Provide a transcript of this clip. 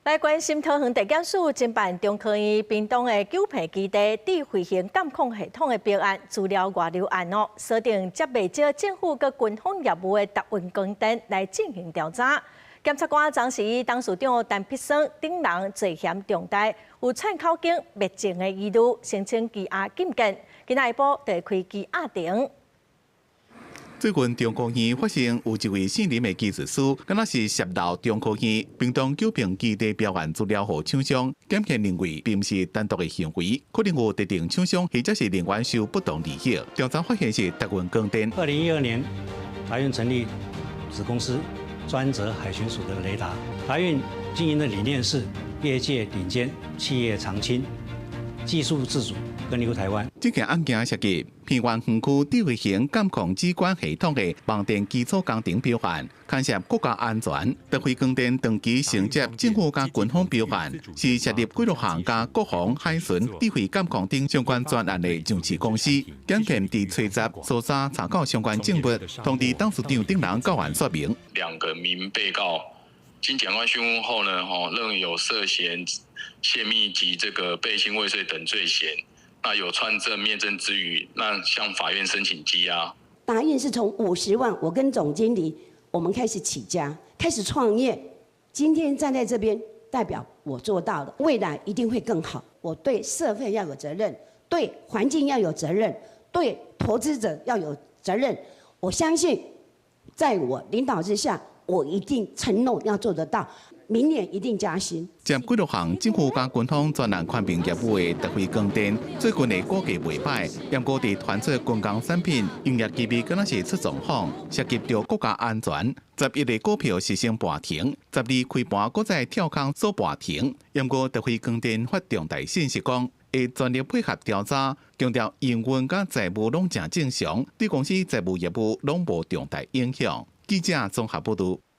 來關心桃園地檢署偵辦中科院屏東的九坪基地智慧型監控系統的標案資料外流案哦，鎖定接袂少政府佮軍方業務的達運光電來進行調查。檢察官昨時以董事長陳必生等人罪嫌重大，有串口供滅證的疑慮，申請羈押禁見。今仔下晡就會開羈押庭。最近中科院發現有一位姓林的技術師，敢若是洩漏中科院屏東九坪基地標案資料予廠商，檢驗認為並毋是單獨的行為，可能有特定廠商或者是人員受不當利益。調查發現是達運光電。2012年，達運成立子公司，專責海巡署的雷達。達運經營的理念是業界頂尖，企業長青，技術自主，根植台灣。這件案件涉及偏遠園區智慧型監控指觀系統的網電基礎工程標案，牽涉國家安全。德輝光電長期承接政府佮軍方標案，是設立幾多項佮國防、海巡、智慧監控等相關專案的上市公司。檢驗佇初十搜查查到相關證物，通知董事長等人到案說明。兩個名被告經檢官訊問後呢，吼認為有涉嫌洩密及這個背信未遂等罪嫌。那有串證滅證之虞，那向法院申請羈押。達運是從50萬，我跟總經理，我們開始起家，開始創業。今天站在這邊，代表我做到了，未來一定會更好。我對社會要有責任，對環境要有責任，對投資者要有責任。我相信，在我領導之下，我一定承諾要做得到。明年一定加薪。接幾多項政府佮軍方專案寬頻業務的德輝光電，最近的股價袂䆀，毋過佇傳出軍工產品營業機密，敢若是出狀況，涉及著國家安全。11个股票實行盤停，12開盤閣再跳空鎖盤停。毋過德輝光電發重大信息講，會全力配合調查，強調營運佮財務攏誠正常，對公司財務業務攏無重大影響。記者綜合報導。